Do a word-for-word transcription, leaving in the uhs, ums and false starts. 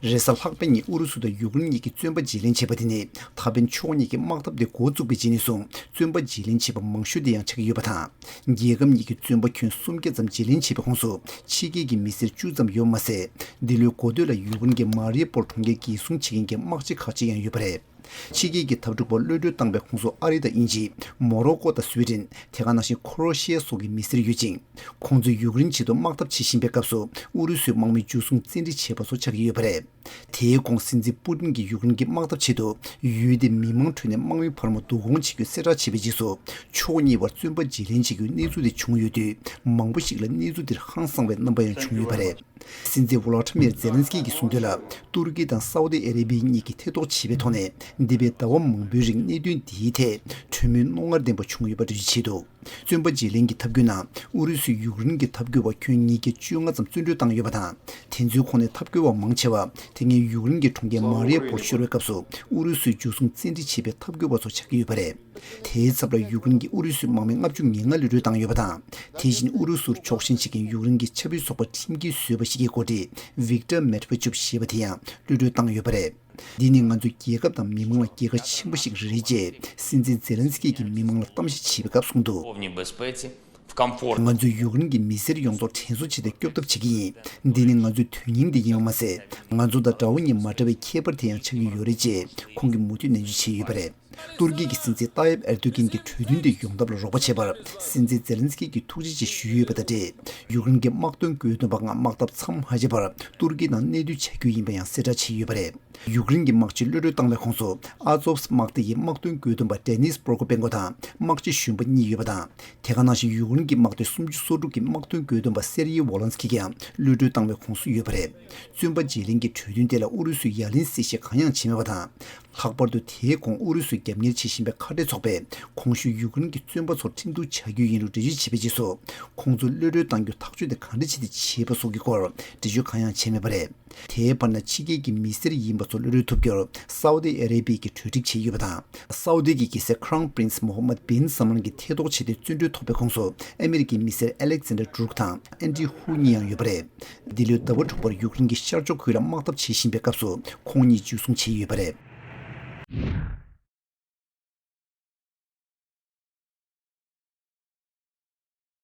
རེས་གཟའ་ལྷག་པའི་ཉིན་ཨུ་རུ་སུ་དང་ཡུཀ་རེན་གཉིས་ཀྱིས་བཙོན་པ་བརྗེ་ལེན་བྱས་པ་དེ་ནི་ད་ཕན་ཕྱོགས་གཉིས་ཀྱི་དམག་འཐབ་དེ་འགོ་བཙུགས་པའི་རྗེས་ནས་བཟུང་བཙོན་པ་བརྗེ་ལེན་བྱས་པ་མང་ཤོས་དེ་ཡང་ཆགས་ཀྱི་ཡོད་པ་དང་། རྒྱལ་ཁབ་གཉིས་ཀྱི་བཙོན་པ་ཁྱོན་སུམ་བརྒྱ་ཙམ་བརྗེ་ལེན་བྱས་པའི་ཁོངས་སུ་ཕྱི་རྒྱལ་གྱི་མི་སེར་བཅུ་ཙམ་ཡོད་པ་མ་ཟད། འདི་ལོའི་འགོ་སྟོད་ལ་ཡུཀ་རེན་གྱི་མ་རི་ཡ་པོལ་གྲོང་ཁྱེར་འགན་སྲུང་བྱེད་མཁན་གྱི་དམག་སྤྱི་ཁག་ཅིག་ཡང་ཡོད་པ་རེད། ཕྱི་རྒྱལ་གྱི་འཐབ་འཁྲུག་པ་གློད་གྲོལ་བཏང་བའི་ཁོངས་སུ་ཨ་རི་དང་དབྱིན་ཇི། མོ་རོ་ཀོ་དང་སུའེ་ཏེན། དེ་ག་ནང་བཞིན་ཁོ་རོ་ཤི་ཡ་སོགས་ཀྱི་མི་སེར་ཡོད་ཅིང་། ཁོང་ཚོས་ཡུཀ་རེན་ཆེད་དུ་དམག་འཐབ་བྱེད་བཞིན་པའི་སྐབས་སུ་ཨུ་རུ་སུའི་དམག་མི་འཇུ་བཟུང་བཙན་ཁྲིད་བྱས་པ་སོགས་ཆགས་ཀྱི་ཡོད་པ་རེད། དེའི་གོང་སྲིད་འཛིན་པུ་ཏིན་གྱིས་ཡུཀ་རེན་གྱི་དམག་འཐབ་ཆེད་དུ་ཡུལ་དེའི་མི་མང་ཁྲོད་ནས་དམག་མི་འཕར་མ་བསྡུ་སྐོང་བྱེད་རྒྱུའི་གསལ་བསྒྲགས་བྱས་པའི་རྗེས་སུ། ཕྱོགས་གཉིས་བར་བཙོན་པ་བརྗེ་ལེན་བྱེད་རྒྱུའི་གནས་ཚུལ་དེ་བྱུང་ཡོད་དུས་མང་པོ་ཞིག་ལ་གནས་ཚུལ་འདིར་ཧང་སངས་པའི་རྣམ་པ་ཡང་བྱུང་ཡོད་པ་རེད། སྲིད་འཛིན་ཝོ་ལོ་ཏི་མིར་ཛེ་ལན་སི་ཀི་གིས་གསུངས་དོན་ལ། ཏུར་ཀི་དང་སའུ་ཏི་ཨ་རེ་བི་གཉིས་ཀྱིས་ཐེ་གཏོགས་བྱས་པའི་ཐོག་ནས་འདས་པའི་ཟླ་བ་མང་པོའི་རིང་གནད་དོན་འདིའི་ཐད་གྲོས་མོལ་རྣོ་ངར་ལྡན་པ་བྱུང་ཡོད་པ་འགྲེལ་བརྗོད་བྱས་འདུག་བཙོན་པ་བརྗེ་ལེན་གྱི་ཐབས་བཀོད་ནང་ཨུ་རུ་སུས་ཡུཀ་རེན་གྱི་འཐབ་རྒོལ་བ་ཁྱོན་ཉིས་བརྒྱ་བཅོ་ལྔ་ཙམ་བཙོན་གྲོལ་བཏང་ཡོད་པ་དང་། དེ་ཚོའི་ཁོངས་ནས་འཐབ་རྒོལ་བ་མང་ཆེ་བ་དེ་སྔའི་ཡུཀ་རེན་གྱི་གྲོང་ཁྱེར་མ་རི་ཡ་པོལ་ཤོར་བའི་སྐབས་སུ་ཨུ་རུ་སུས་འཇུ་བཟུང་བཙན་ཁྲིད་བྱས་པའི་འཐབ་རྒོལ་བ་ཚོ་ཆགས་ཀྱི་ཡོད་པ་རེད། དེའི་ཚབ་ལ་ཡུཀ་རེན་གྱི་ཨུ་རུ་སུའི་དམག་མི་ལྔ་བཅུ་ང་ལྔ་གློད་གྲོལ་བཏང་ཡོད་པ་དང་། དེ་བཞིན་ཨུ་རུ་སུར་ཕྱོགས་ཞེན་བྱེད་མཁན་ཡུཀ་རེན་གྱི་ཆབ་སྲིད་ཚོགས་པ་ཁྲིམས་འགལ་བཟོས་པ་ཞིག་གི་འགོ་ཁྲིད་ཝིག་ཏར་མེད་ཝེ་ཅུབ་ཞེས་པ་དེ་ཡང་གློད་གྲོལ་བཏང་ཡོད་པ་རེད། འདི་ནི་ང་ཚོའི་རྒྱལ་ཁབ་དང་མི་མང་ལ་རྒྱལ་ཁ་ཆེན་པོ་ཞིག་རེད་ཅེས་སྲིད་འཛིན་ཛེ་ལན་སི་ཀི་གིས་མི་མང་ལ་གཏམ་བཤད་བྱེད་པའི་སྐབས་གསུངས་འདུག་ང་ཚོས་ཡུཀ་རེན་གྱི་མི་སེར་ཡོངས་རྫོགས་དྲན་གསོ་བྱས་ཏེ་སྐྱོབ་ཐབས་བྱེད་ཀྱི་ཡིན། འདི་ནི་ང་ཚོའི་དོན་སྙིང་དེ་ཡིན་པ་མ་ཟད། ང་ཚོ་དང་དགྲ་བོ་གཉིས་མ་འདྲ་བའི་ཁྱད་པར་དེ་ཡང་ཆགས་ཀྱི་ཡོད་རེད་ཅེས་ཁོང་གིས་མུ་མཐུད་ནན་བརྗོད་བྱས་ཡོད་པ་རེད། ཏུར་ཀི་གི་སྲིད་འཛིན་ཏཱ་ཡིབ་ཨེར་དོ་གིན་གྱི་གྲོས་མཐུན་དེ་ཡོང་ཐབས་ལ་རོགས་པ་བྱས་པར་སྲིད་འཛིན་ཛེ་ལན་སི་ཀི་གིས་ཐུགས་རྗེ་ཆེ་ཞུས་ཡོད་པ་དང་འབྲེལ། ཡུཀ་རེན་གྱི་དམག་དོན་བཀོད་འདོམས་པ་ལྔ་དམག་འཐབ་མཚམས་མ་བཅད་པར་ཏུར་ཀི་ནང་གནས་སྡོད་བྱ་རྒྱུ་ཡིན་པ་ཡང་གསལ་བསྒྲགས་བྱས་ཡོད་པ་རེད། ཡུཀ་རེན་གྱི་དམག་སྤྱི་གློད་གྲོལ་བཏང་བའི་ཁོངས་སུ་ཨ་ཛོབ་དམག་སྡེ་ཡི་དམག་དོན་བཀོད་འདོམས་པ་ཏེ་ནིས་པོར་ཀོ་པེན་ཀོ་དང་དམག་སྤྱི་གཞོན་པ་གཉིས་ཡོད་པ་དང་། དེ་ག་ནང་བཞིན་ཡུཀ་རེན་གྱི་དམག་སྡེ་སུམ་ཅུ་སོ་དྲུག་གི་དམག་དོན་བཀོད་འདོམས་པ་སེར་ཡི་ཝོ་ལན་སི་ཀི་ཀྱང་གློད་གྲོལ་བཏང་བའི་ཁོངས་སུ་ཡོད་པ་རེད། བཙོན་པ་བརྗེ་ལེན་གྱི་གྲོས་མཐུན་དེ་ལ་ཨུ་རུ་སུས་ཡ་ལན་གསལ་བཤད་གང་ཡང་བྱས་མེད་པ་དང་། ལྷག་པར་དུ་དེའི་གོང་ཨུ་རུ་སུས་རྒྱབ་གཉེར་བྱེད་བཞིན་པའི་ཁ་བྲལ་ཚོགས་པས་གོང་ཞུས་ཡུཀ་རེན་གྱི་བཙོན་པ་ཚོར་ཁྲིམས་གཏུག་བྱ་རྒྱུ་ཡིན་ལུགས་འགྲེལ་བརྗོད་བྱས་པའི་རྗེས་སུ། ཁོང་ཚོ་གློད་གྲོལ་གཏང་རྒྱུ་ཐག་གཅོད་དེ་གང་འདྲ་བྱས་ཏེ་བྱས་པ་སོགས་ཀྱི་སྐོར་འགྲེལ་བརྗོད་གང་ཡང་བྱས་མེད་པ་རེད། དེའི་བར་ན་ཕྱི་རྒྱལ་གྱི་མི་སེར་ཡིན་པ་ཚོ་གློད་གྲོལ་ཐུབ་རྒྱུར་སའུ་ཏི་ཨ་རེ་བི་གིས་གྲོས་འགྲིག་བྱས་ཡོད་པ་དང་། སའུ་ཏི་གི་རྒྱལ་སྲས་Crown Prince Mohammed bin Salman གྱིས་ཐེ་གཏོགས་བྱས་ཏེ་བཙོན་གྲོལ་ཐོབ་པའི་ཁོངས་སུ་ཨ་མི་རི་ཀའི་མི་སེར་ཨ་ལེག་ཛན་ཌར་ཌུ་རུག་དང་ཨན་ཌི་ཧུ་གཉིས་ཡང་ཡོད་པ་རེད། འདི་ལོའི་ཟླ་བ་དྲུག་པར་ཡུཀ་རེན་གྱི་ཤར་ཕྱོགས་ཁུལ་ལ་དམག་འཐབ་བྱེད་བཞིན་པའི་སྐབས་སུ་ཁོང་གཉིས་འཇུ་བཟུང་བྱས་ཡོད་པ་རེད།